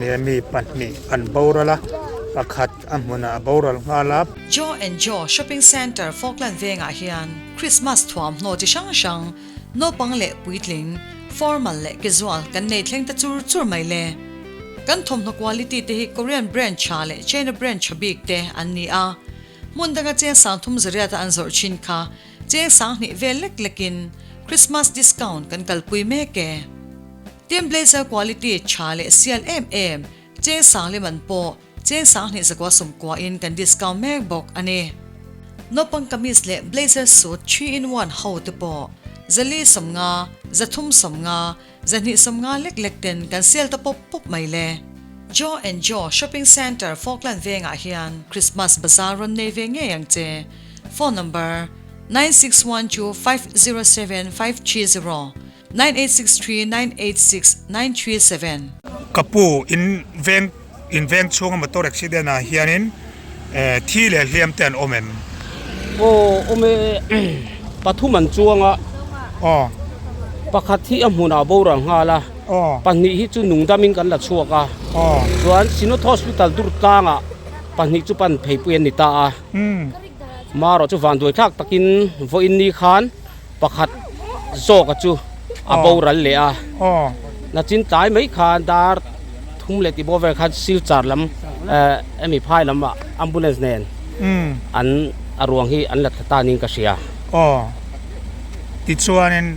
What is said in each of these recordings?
He mi pahnih an boral a, pakhat a hmunah a boral nghal a. Joe and Joe Shopping Centre Falkland vengah hian Christmas thuamhnaw chi hrang hrang, naupang leh puitling, formal leh casual kan nei thleng ta chur chur mai le. Kan thawmhnaw quality te hi Korean brand tha leh China brand tha bik te an ni a. Hmun danga cheng sang thum zariata an zawrh thin kha cheng sang hnih vel lek lekin Christmas discount kan kalpui mek e. Tin blazer quality tha leh sial em em cheng sang lem an pawh cheng sang hnih zakua sawmkua in kan discount mek bawk a ni. Naupang kamis leh blazer suit 3 in 1 ho te pawh zali sawmnga, zathum sawmnga, zahnih sawmnga lek lek ten kan sale ta pawp pawp mai le. Joe and Joe Shopping Centre Falkland vengah hian Christmas bazaar rawn nei ve ngei ang che. Phone number, 961250 7530. 9863986937. Ka pu, in veng in veng chhunga motor accident ah hianin thi leh hliam te an awm em? Aw awm e, pathum an chuang a, pakhat hi a hmunah boral nghal a, pahnih hi chu nungdamin kan la chhuak a, chuan Synod Hospital dur tlangah pahnih chu pan pheipui an ni ta a, marawh chu vanduai thlak takin vawiin ni khan Pakhat zawka chu a boral leh a, nachin tlai mai khan dar thum leh tih vel khan Silchar lam hemi phai lamah ambulance nen an a ruang hi an la thla ta niin ka hria. Aw, tichuanin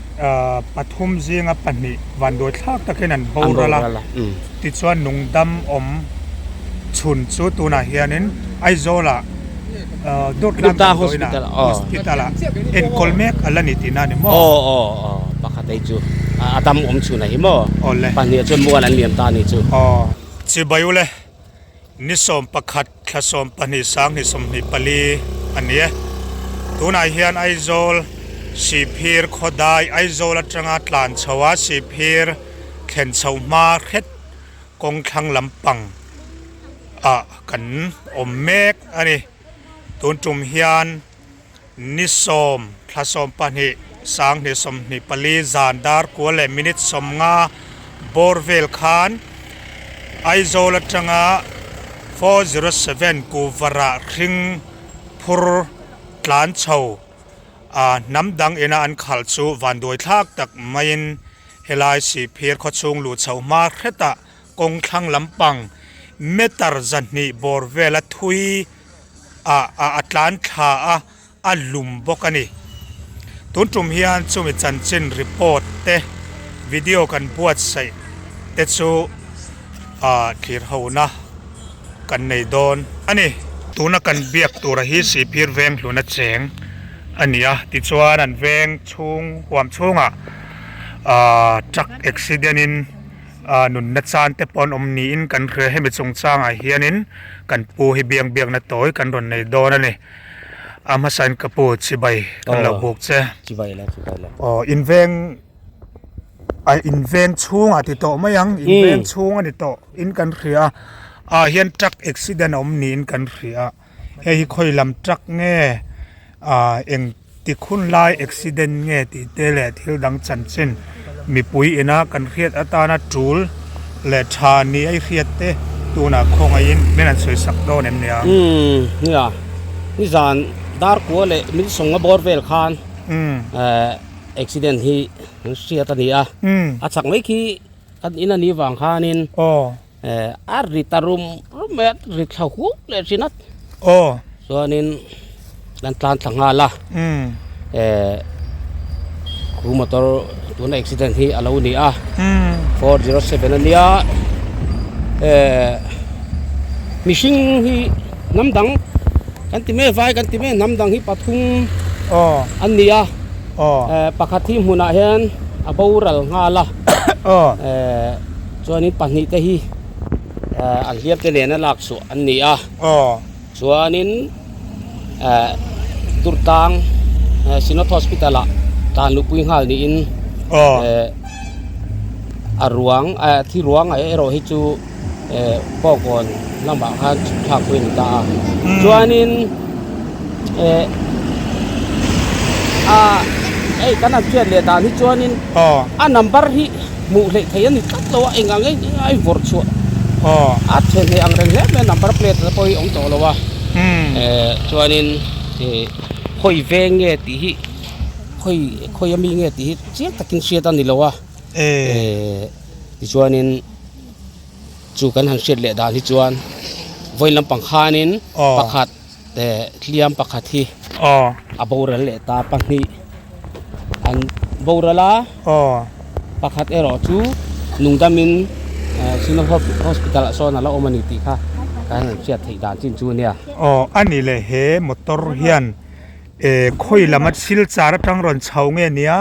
pathum zinga pahnih vanduai thlak takin an boral a, tichuan nungdam awm chhun chu tunah hianin Aizawlah Durtlang Damdawiina Hospital ah enkawl mek a la ni tihna a ni maw? Aw aw aw pakhat ei chu a dam awm chhun a hi maw? Awle. Pahnih chuan mual an liam ta a ni chu. Aw. Chibai ule, ni 11 thla 12 2024 a ni e. Tunah hian Aizawl Sihphir khawdai Aizawl atanga tlan chho a Sihphir thlen chho hma hret kawng thlang lampang ah kan awm mek a ni. Tun tum hian ni 10 thla 12 2024 zan dar kual leh minute 50 bawr vel khan Aizawl atanga 407 kuhvarah hring phur tlan chho a hnam dang ina an khalh chu vanduai thlak tak maiin helai Sihphir khawchhung luh chho hma hretah kawng thlang lampang meter 200 bawr vela thui ah a tlan thla a, a lum bawk a ni. Tun tum hian chumi chanchin report te video kan buatsaih te chu ah thlir hona kan nei dawn a ni. Tuna kan biak tura hi Sihphir veng hluna cheng a ni a, tichuan an veng chhung huam chhungah ah truck accident in Nunna chan te pawh an awm niin kan hria hemi chungchangah hianin kan pu hi biang biakna tawi kan rawn nei dawn a ni. A hmasain ka pu chibai kan lo buk che. Chibai la chibai la. Aw inveng a inveng chhungah ti tawh mai ang inveng chhung a ni tawh in kan hria ah hian truck accident a awm niin kan hria hei hi khawi lam truck nge ah eng Tikhun lai accident nge tih te leh thil dang chanchin mipui ina kan hriat atana tul leh tha ni a i hriat te tunah khawngaihin min han sawi sak dawn em nia? Umm nia, nizan dar kua leh min sawng a bawr vel khan accident hi an hriat a ni a, a chak mai khi kan in a nih vang khanin a ri ta rum rum mai a, ri thla huk leh thin a. Aw. Chuanin kan tlan thla nghal a. Umm. Eh khu motor tuna accident hi a lo ni a. Umm. 407 a nia. Eh mihring hi hnam dang kan ti mai vai kan ti mai hnam dang hi pathum Aw. an ni a. Aw. Eh pakhat hi hmunah hian a boral nghal a. Aw. Eh. Chuanin pahnih te hi an hliam te nena lak chhuah an ni a. Aw. Chuanin Durtlang Synod Hospital ah tlan luhpui nghal niin Aw. a ruang thi ruang erawh hi chu Bawngkawn lamah khan chhuk thlak pawh a ni ta a. Chuanin a hei kan han hriat leh dan hi chuanin Aw. a number hi. Hmuh hleih theih a ni tlat lo a, eng ang eng eng a i vawrh chhuah A chhe hneh ang reng hle mai a number plate te pawh hi a awm tawh lo a chuanin khawi veng nge tih hi khawi khawi ami nge tih hi chiang takin hriat a ni lo a tichuanin chu kan han hriat leh dan hi chuan vawiin lampang khanin pakhat hliam pakhat hi a boral leh ta pahnih an boral a pakhat erawh chu nungdamin Sino hospital ah sawn a la awm a ni tih kha kan han hriat theih dan chin chu a nia. Aw a ni le he motor hian khawi lama Silchar atang rawn chho nge nia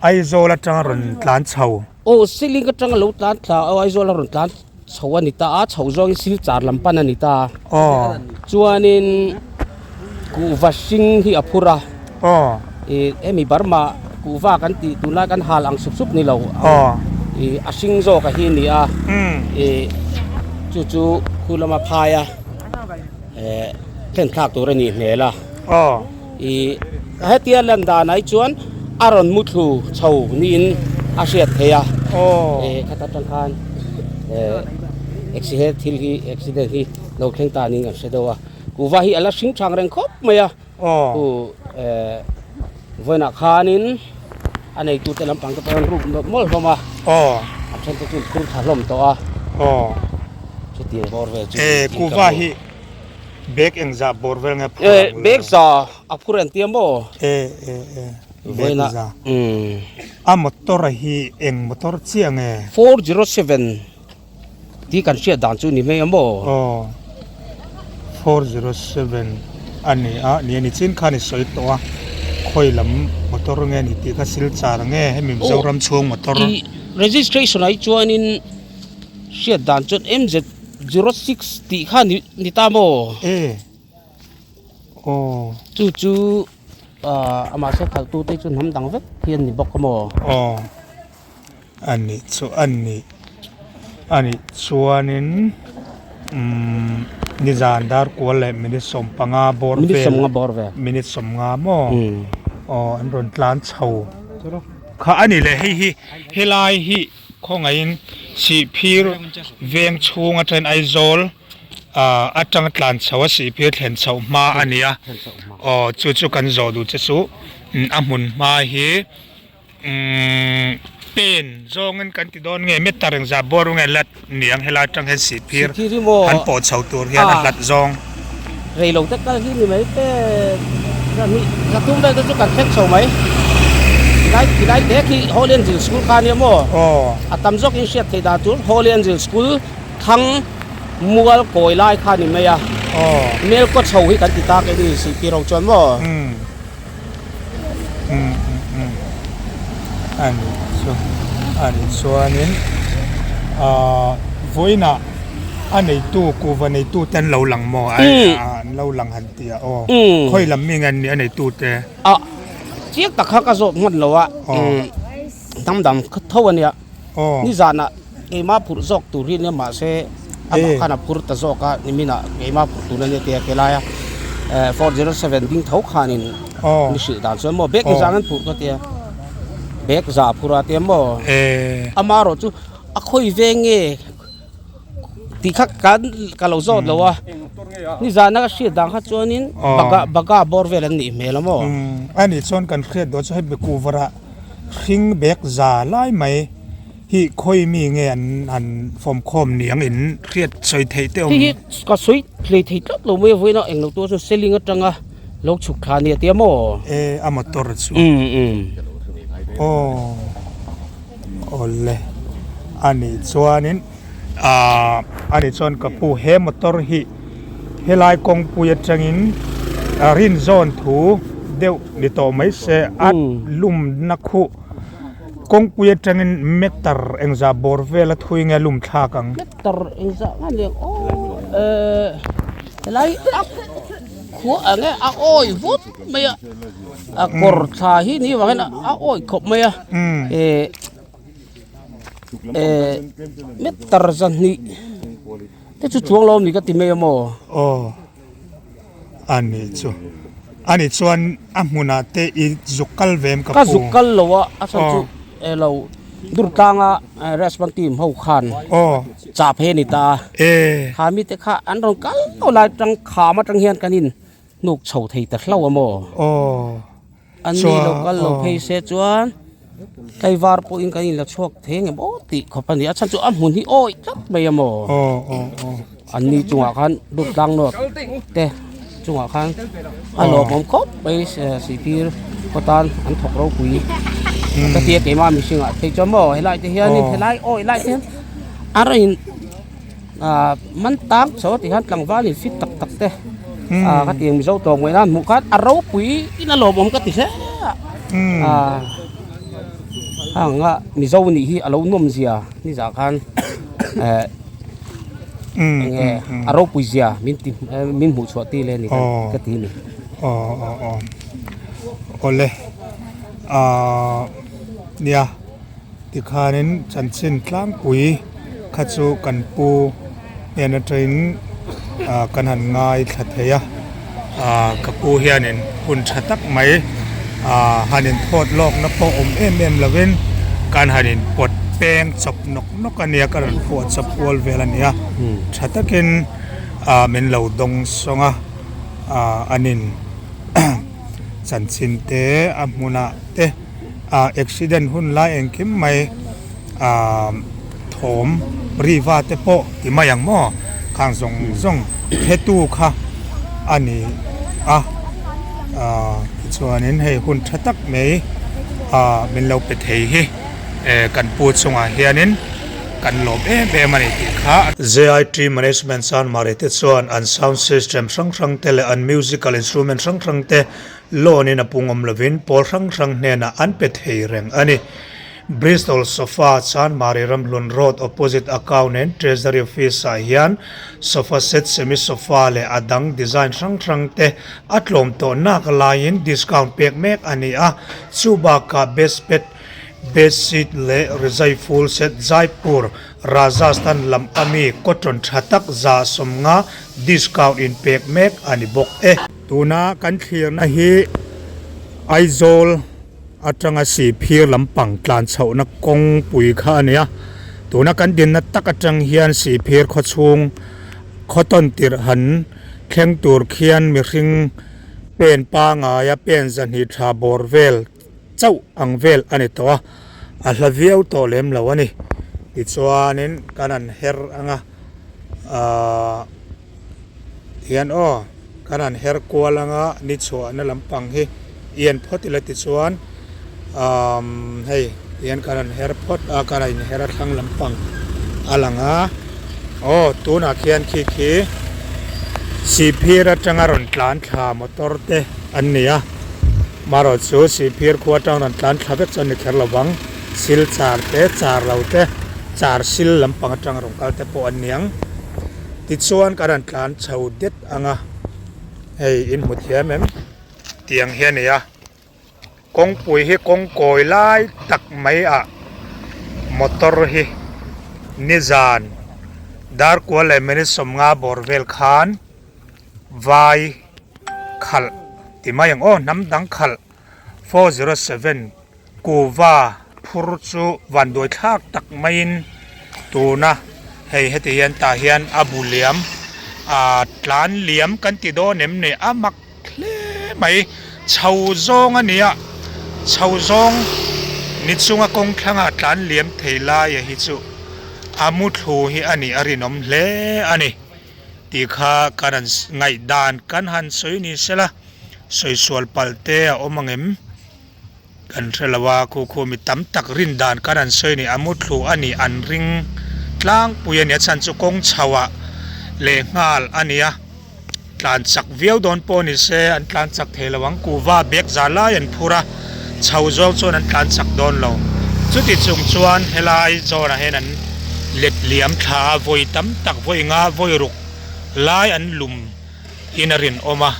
Aizawl atanga rawn tlan chho. Aw Siling atanga lo tlan thla Aizawl a rawn tlan Chho a ni ta a, chho zawngin Silchar lam pan a ni ta. Aw. Chuanin kuhva hring hi a phur a. Aw. I hemi Burma kuhva kan tih tunlai kan hal ang sup sup ni lo. Aw. I a hring zawk a hi a ni a. Umm. I chu chu khu lama phai a eh thlen thlak tur a nih hmel a. Aw. I hetia lan danah hi chuan a rawn mu thlu chho niin a hriat theih a. Aw. E khata tang khan eh accident thil hi accident hi lo thleng ta niin kan hre deuh a. Kuhva hi a la hring thang reng khawp mai a. Aw. Khu eh vawiinah khanin a neitute lampang te pawh an ruk mawlh mawlh hlawm a. Aw. A then te chu an phur tha hlawm tawh a. Aw. Chutiang bawr vel chu. E kuhva hi. Bag engzah bawr vel nge phur ang ule? Bag za a phur en tia maw? E e e bag za. A motor a hi eng motor chiah nge? 407 tih kan hriat dan chu ni mai a maw? Aw 407 a ni a, ni a ni chin khan i sawi tawh a, khawi lam motor nge ni tih kha Silchar nge hemi Mizoram chhung motor? I registration ah hi chuanin hriat dan chuan MZ 06 tih kha ni ni ta maw? E aw. Chu chu ah amah se khalh tu te chu hnam dang vek hi an ni bawk a maw? Aw a nih chu a nih a nih chuanin umm nizan dar kual leh minute 15 bawr vel Minute 15 bawr vel. Minute 15 maw? Aw an rawn tlan chho kha a ni leh hei hi helai hi. Khawngaihin Sihphir veng chhung atangin Aizawl atanga tlan chho a Sihphir thlen chhoh hma a ni a, aw chu chu kan zawh duh che chu a hmun hma hi umm pen zawngin kan ti dawn nge meter engzah bawr nge lat niang helai atang hian Sihphir han pawh chho tur hian a hlat zawng. Rei lo te kal hi ni mai te zahnih zathum vel te chu kan thleng chho mai tilai tilai te khi Holy Angel School kha ania maw a tam zawk in hriat theih dan chu Holy Angel School thlang mual kawi lai kha ni mai a mel kaw chho hi kan ti tak e ni sihpir ho chuan maw. Umm umm umm a nih chu a nih chuanin ahh vawiinah a neitu kuhva neitu te an lo lang maw an lo lang han tih ah aw khawi lam mi nge an nih a neitu te ah chiang tak kha ka zawt hman lo a hnam dang tho a nia. Nizanah keimah phurh zawk tur hi ania mahse amah khan a phur ta zawk a niminah keimah phurh tur ania tia kelaia 407 ding tho khanin ni hrilh dan chuan maw bag zang an phurh ka tia bag za a phur a tia maw ama erawh chu a khawi veng nge tih kha kan ka lo zawt lo a nizana ka hriat dan kha chuanin baga baga bawr vel an nih hmel a maw ani chuan kan hriat dawn chu hei Vancouver ah hring bag za lai mai hi khawi mi nge an han fawm khawm niang in hriat sawi theih te awm hei hi ka sawi hlei thei tlat lo mai a vawiin a englo tur chu selling atanga lo chhuk thla ania tia maw e a motor chu aw. Awle a nih chuanin ahh a nih chuan ka pu he motor hi helai kawngpui atangin rin zawn thu deuh ni tawh mai se a lumna khuh kawngpui atangin meter engzah bawr vel a thui nge a lum thlak ang. Meter engzah nge ni ang aw ehh helai a khuah ang e a awi vut mai a. A kawr thla hi ni vangin a awih khawp mai a eh eh meter zahnih te chu chuang lo a ni ka ti mai a maw. Aw a nih chu a nih chuan a hmunah te i zuk kal ve em ka pu. Ka zuk kal lo a a chhan chu elo. Durtlanga response team ho khan chah phei a ni ta a. Kha mite kha an rawn kal lo lai atang kham atang hian kan in hnuk chho thei ta hlo a maw? An ni lo kal lo phei se chuan tlaivar pawhin kan in la chhuak thei ang em aw tih khawp a ni. A chhan chu a hmun hi awih tlat mai a maw? An ni chungah khan Durtlang North te chungah khan a lawmawm khawp mai sihphir khaw tan an thawk ropui ka tia keimah mihringah phei chuan maw helai te hianin helai awi lai te hian a rawn in ah man tang chho a ti khan tlangval in fit tak tak te ah ka tiang mizo tawng ngaih nan hmuh khan a ropui in a lawmawm ka ti hle a ah hang a mizo nih hi a lo nawm zia nizah khan eh. Enge a ropui zia min ti min hmuh chhuah tir le ni ka ti ni. Aw aw aw awle ah nia tikhanin chanchin tlangpui kha chu kan pu hnen atangin ah kan han ngaithla thei a ah ka pu hianin hun tha tak mai ah han inthawt lawkna pawh awm em em lovin kan han inpawt peng chawp nawk nawk a nia ka rawn phuah chawp kual vel a nia tha takin ah min lo dawng sawng a ah an in chanchin te a hmunah te ah accident hun lai engkim mai ah thawm riva te pawh ti mai ang maw khang zawng zawng hretu kha a ni a ah tichuanin hei hun tha tak mai ah min lo pe thei hi eh kan pu chungah hianin kan lawm em em a ni tih kha. JIT Management Chanmari te chuan an sound system hrang hrang te leh an musical instrument hrang hrang te loan in a pung awm lovin pawl hrang hrang hnenah an pe thei reng a ni. Bristol Sofa Chanmari Ramhlun Road opposite Account and Treasury Office ah hian sofa set, semi sofa leh a dang design hrang hrang te a tlawm tawh nak laiin discount pek mek a ni a, chu bakah bedspet, bedsheet leh rizai full set Jaipur, Rajasthan lam ami cotton tha tak 150 discount in pek mek a ni bawk e. Tuna kan thlirna hi Aizawl atanga Sihphir lampang tlan chhohna kawngpui kha a ni a, tuna kan dinna tak atang hian Sihphir khawchhung khaw tawn tirh han thleng tur khian mihring pen pangaia pen 200 tha bawr vel chauh ang vel a ni tawh a, a hla viau tawh lem lo a ni. Tichuanin kan han her ang a, ahh. Hian aw kan han her kual anga ni chhuahna lampang hi i en phawt ila tichuan umm hei hian kan han her phawt a kan han inher a thlang lampang a lang a aw tunah khian khi khi Sihphir atanga rawn tlan thla motor te an ni a marawh chu Sihphir khua atang rawn tlan thla vek chu an ni kher lo vang sil char te char lo te char sil lampang atanga rawn kal te pawh an ni ang. Tichuan kan han tlan chho det ang a, hei in hmu thiam em? Tiang hi a ni a, kawngpui hi kawng kawi lai tak mai ah motor hi nizan dar kual leh minute 50 bawr vel khan vai khalh ti mai ang aw hnam dang khalh 407 Kuva phur chu vanduai thlak tak maiin tuna hei heti hian tah hian a bu liam ah tlan liam kan ti dawn em ni a mak hle mai chho zawng a ni a chho zawng ni chunga kawng thlangah tlan liam thei laia hi chu a muthlu hi a nih a rinawm hle a ni tih kha kan han ngaihdan kan han sawi ni sela sawi sual palh te a awm ang em. Kan hre lo a, khu khu mi tam tak rin dan kan an sawi ni, a muthlu a nih an ring tlangpui a ni, a chhan chu kawng chhoah leh nghal a ni a, tlan chak viau dawn pawh ni se an tlan chak thei lo ang, kuhva bag za lai an phur a, chho zawng chuan an tlan chak dawn lo, chuti chung chuan helai zawnah hian an let liam thla a, vawi tam tak vawi nga vawi ruk lai an lum. in a rinawm a,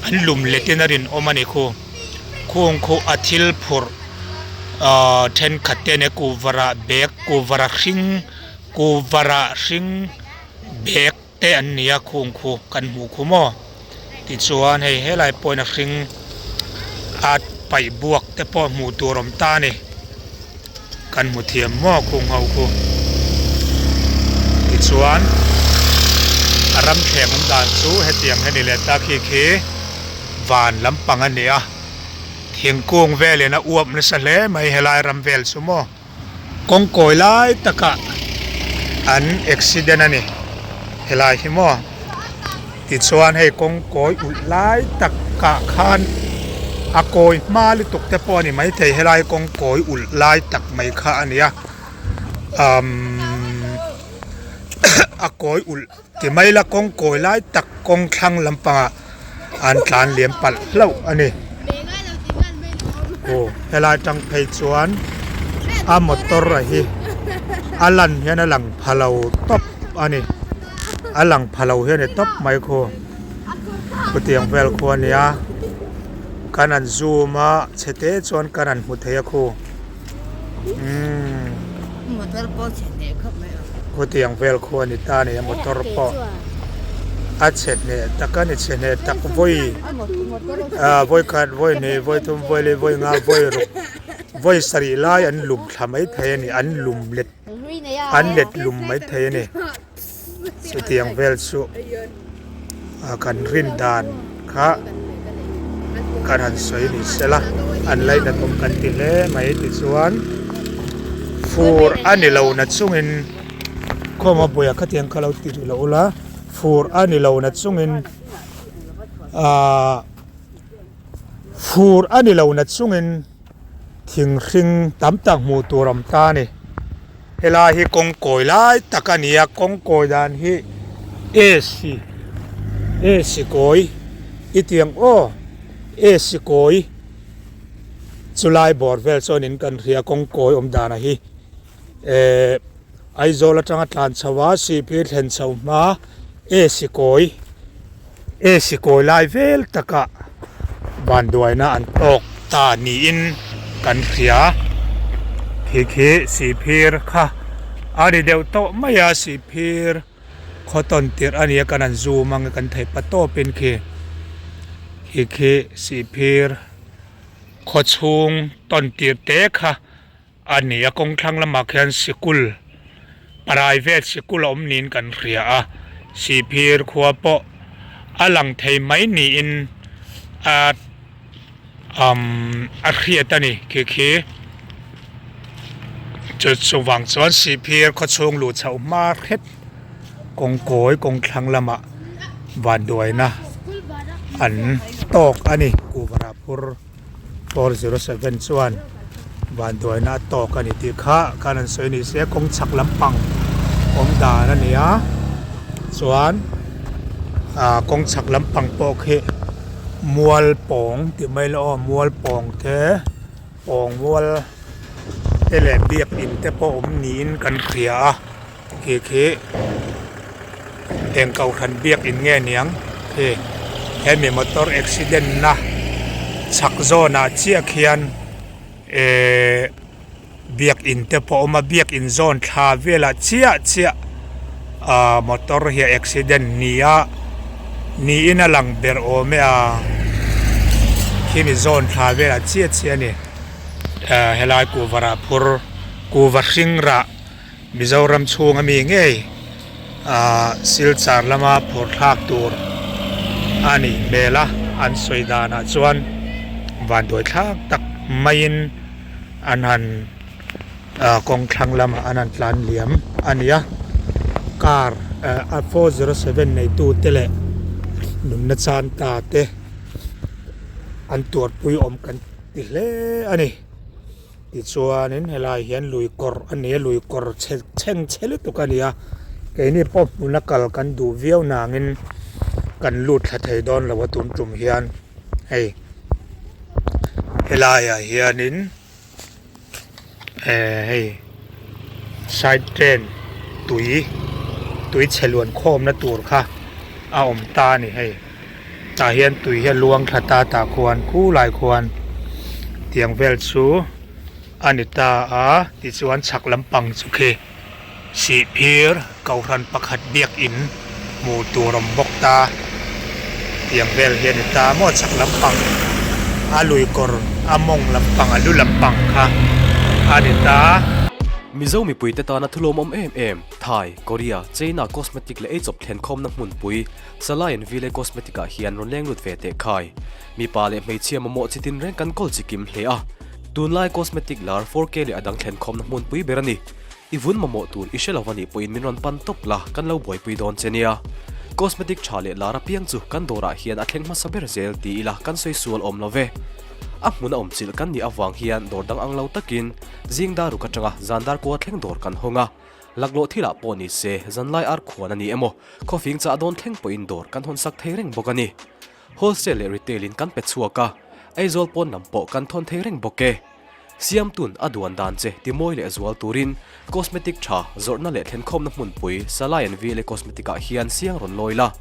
an lum let in a rinawm a ni khu. Khung khu a thil phurh ahh thenkhat te ania kuhvara bag kuhvara hring kuhvara hring bag te an ni a khung khu kan hmuh khu maw tichuan hei helai pawhin a hring a paih buak te pawh hmuh tur a awm ta a ni. Kan hmu thiam maw khung ho khu. Tichuan a ram thleng awm dan chu hetiang hi a ni leh ta khi khi van lampang a ni a, thingkung velin a uap nasa hle mai helai ram vel chu maw. Kawng kawi lai takah an accident a ni helai hi maw tichuan hei kawng kawi ulh lai takah khan a kawi hma lutuk te pawh a ni maithei helai kawng kawi ulh lai tak mai kha a ni a umm a kawi ulh ti mai la kawng kawi lai tak kawng thlang lampangah an tlan liam palh hlauh a ni aw helai tang phei chuan a motor a hi a lan hian a lang pha lo tawp a ni a lang pha lo hi a ni tawp mai khu khutiang vel khu a nia kan han zoom a chhe te chuan kan han hmu thei a khu. Umm khutiang vel khu a ni ta a ni a motor pawh a chhe hneh tak a ni chhe hneh tak vawi ah vawi khat vawi hnih vawi thum vawi li vawi nga vawi ruk vawi sarih lai an lum thla mai thei a ni an lum let an let lum mai thei a ni chutiang vel chu ah kan rin dan kha kan han sawi ni sela an lainat awm kan ti hle mai tichuan fur a ni lo na chungin khawma buaia khatiang kha lo ti rih loh ula fur a ni lo na chungin ahh fur a ni lo na chungin. Thing hring tam tak hmuh tur awm ta a ni. Helai hi kawng kawi lai tak a ni a, kawng kawi dan hi AC AC kawi i ti ang aw AC kawi chulai bawr vel chuan in kan hria kawng kawi awm dan a hi ehh Aizawl atanga tlan chho a Sihphir thlen chho hma AC kawi. AC kawi lai vel takah vanduaina an tawk ta niin kan hria. Khi khi Sihphir kha a ri deuh tawh mai a, Sihphir khaw tawn tirh a nia kan han zoom ang e kan theih pa tawpin khi khi khi Sihphir khaw chhung tawn tirh te kha. A ni a, kawng thlang lamah khian sikul private sikul a awm niin kan hria a, Sihphir khua pawh a lang thei mai niin a umm a hriat a ni khi khi chu chuvang chuan Sihphir khaw chhung luh chhoh hma hret kawng kawi kawng thlang lamah vanduaina an tawk a ni kuhva phur. 407 chuan vanduaina a tawk a ni tih kha khan an sawi ni se kawng chhak lampang awm dan a ni a chuan ah kawng chhak lampang pawh khi mual pawng tih mai la aw mual pawng te pawng mual te leh biakin te pawh awm niin kan hria a. Khi khi eng kohhran biakin nge niang khi hemi motor accident na chhak zawnah chiah khian ehh biakin te pawh a awm a biakin zawn thla velah chiah chiah ahh motor hi a accident ni a niin a lang ber awm e a khimi zawn thla velah chiah chiah a ni ehh helai kuhva rah phur kuhva hring rah. Mizoram chhung ami ngei ah Silchar lama phur thlak tur a nih hmel a, an sawi danah chuan vanduai thlak tak maiin an han ah kawng thlang lamah an han tlan liam a ni a, car ah 407 neitu te leh nunna chan ta te an tuarpui awm kan ti hle a ni. Tichuanin helai hian lui kawr a ni a, lui kawr chhe chheng chhe lutuk a ni a, keini pawh hmuna kal kan duh viau nangin kan lut thla thei dawn lo a tun tum hian hei helaiah hianin eh hei side train tui tui chhe luan khawmna tur kha a awm ta a ni hei. Tah hian tui hi a luang thla ta tah khuan khulai khuan tiang vel chu a ni ta a tichuan chhak lampang chu khi Sihphir Kohhran pakhat biakin hmuh tur awm bawk ta tiang vel hi a ni ta maw chhak lampang a lui kawr a mawng lampang a lu lampang kha a ni ta. Mizo mipuite tana thulawmawm em em, Thai, Korea, China cosmetic leh eichawp thlenkhawmna hmunpui, Salai and Vile Cosmetic ah hian rawn leng lut ve teh khai. Mipa leh hmeichhia mamawh chi tin reng kan kawl chi kim hle a. Tunlai cosmetic lar 4K leh a dang thlenkhawmna hmunpui ber a ni. I vun mamawh tur i hre lo a nih pawhin min rawn pan tawp la, kan lo buaipui dawn che nia. Cosmetic tha leh lar apiang chu kan dawrah hian a thleng hmasa ber zel ti ila kan sawi sual awm lo ve. A hmun a awm chilh kan nih avang hian dawr dang ang lo takin zing dar ruk atanga zan dar kua thleng dawr kan hawng a. Laklawh thilah pawh ni se zanlai ar khuan a ni emaw khawfing chah dawn thleng pawhin dawr kan hawn sak thei reng bawk a ni. Wholesale leh retail in kan pe chhuak a, Aizawl pawn lam pawh kan thawn thei reng bawk e. Siamtun a duan dan che timawi leh zual turin cosmetic tha zawrhna leh thlenkhawmna hmunpui Salai and Vile Cosmetic ah hian siang rawn lawi la,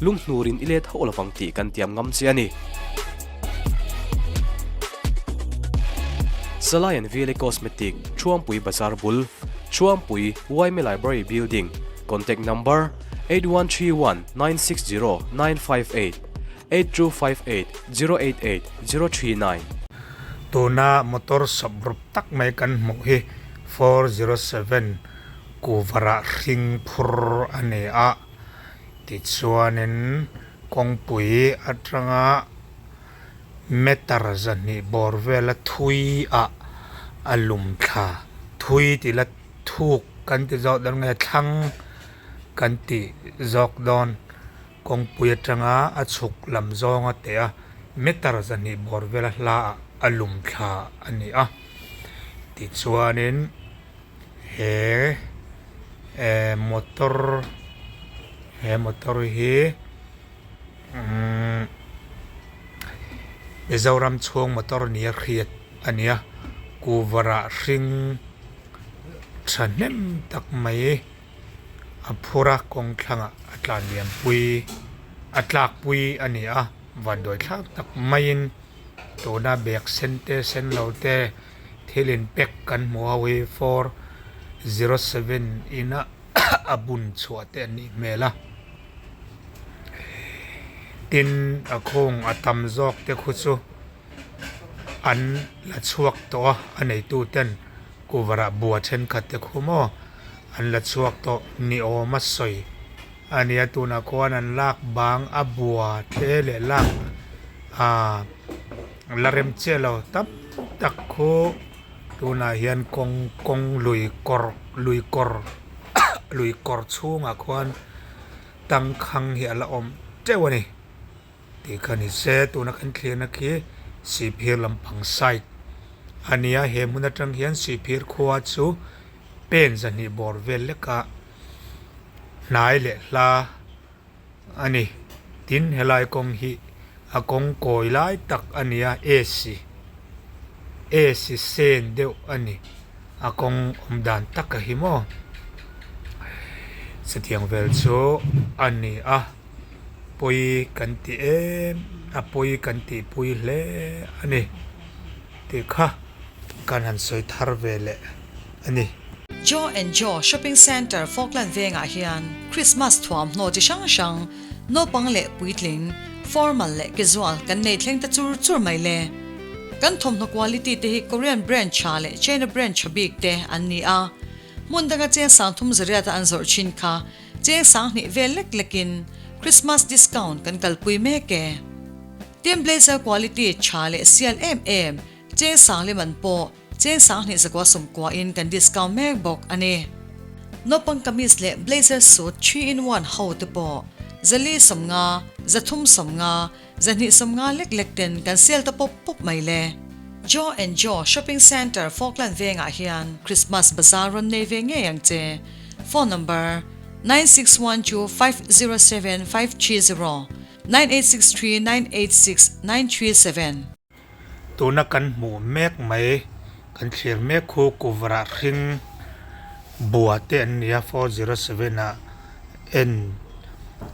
lunghnurin i let hauh lovang tih kan tiam ngam che a ni. Salai and Vile Cosmetic, Thuampui Bazar bul, Thuampui, Yma Library Building, Contact Number, 8131 960 958, 8258 088 039. Tuna motor sawp rup tak mai kan hmuh hi 407 kuvarah hring phur a ni a, tichuanin kawngpui atanga meter zahnih bawr vela thui ah a lum thla, thui tih la thuk kan ti zawk dawn nge thlang kan tih zawk dawn. Kawngpui atanga a chhuk lam zawng a teh a, meter zahnih bawr vela hla ah a lum thla a ni a. Tichuanin he eh motor he motor hi umm Mizoram chhung motor nia hriat a ni a, kuvarah hring thahnem tak mai. a phur a kawng thlangah a tlan liam pui a tlak pui a ni a vanduai thlak tak maiin tuna bag sen te sen lo te thil in pack kan hmuh ho hi 407 in a a bun chhuah te an nih hmel a tin a khung a tam zawk te khu chu. an la chhuak tawh a a neitu ten kuvarah bua thenkhat te khu maw an la chhuak tawh ni awm a sawi a nia tunah khuan an lak bang a bua te leh lak ahh la rem chiah lo tam tak khu tunah hian kawng kawng lui kawr lui kawr lui kawr chhungah khuan tangkhang hi a la awm teuh a ni. Tih kha ni se, tuna kan thlirna khi Sihphir lampang side a ni a, he hmun atang hian Sihphir khua chu pen zahnih bawr vel leka hnai leh hla a ni. Tin, helai kawng hi a kawng kawi lai tak a ni a, AC AC sen deuh a ni, a kawng awm dan taka hi maw chutiang vel chu a ni a. Pawi kan ti em a pawi kan tih pui hle a ni tih kha kan han sawi thar ve leh a ni. Joe and Joe Shopping Centre Falkland vengah hian Christmas thuamhnaw chi hrang hrang, naupang leh puitling, formal leh casual kan nei thleng ta chur chur mai le. Kan thawmhnaw quality te hi Korean brand tha leh China brand tha bik te an ni a, hmun danga cheng sangthum zariata an zawrh thin kha Cheng sanghnih vel lek lekin Christmas discount kan kalpui mek e. Tin blazer quality tha leh sial em em cheng sangli man pawh cheng sanghnih zakua sawmkua in kan discount mek bawk a ni. Naupang kamis leh blazer suit 3 in 1 ho te pawh zali sawmnga, zathum sawmnga, Zahnih sawmnga lek lek ten kan sel ta pawp pawp mai le. Joe and Joe Shopping Centre Falkland vengah hian Christmas Bazaar rawn nei ve ngei ang che. Phone number, 9612 507530, 9863 986 937. Tuna kan hmuh mek mai, kan thlir mek khu Kuvarah hring bua te an nia 407 ah en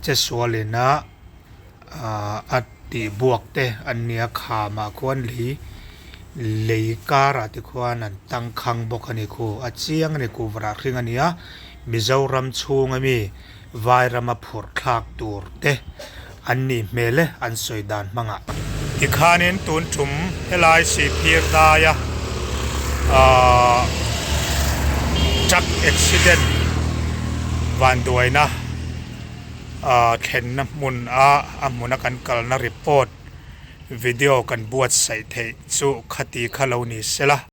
che sualin a. a tih buak te an nia khamah khuan lei lei karah te khuan an tangkhang bawk a ni khu a chiang a ni kuvarah hring a ni a Mizoram chhung ami Vairama phurh thlak tur te an nih hmel e an sawi dan hmangah. Tikhanin tun tum helai Sihphir daia ahh. Truck accident vanduaina ah thlenna hmun a a hmuna kan kalna report video kan buatsaih theih chu khati kha lo ni sela.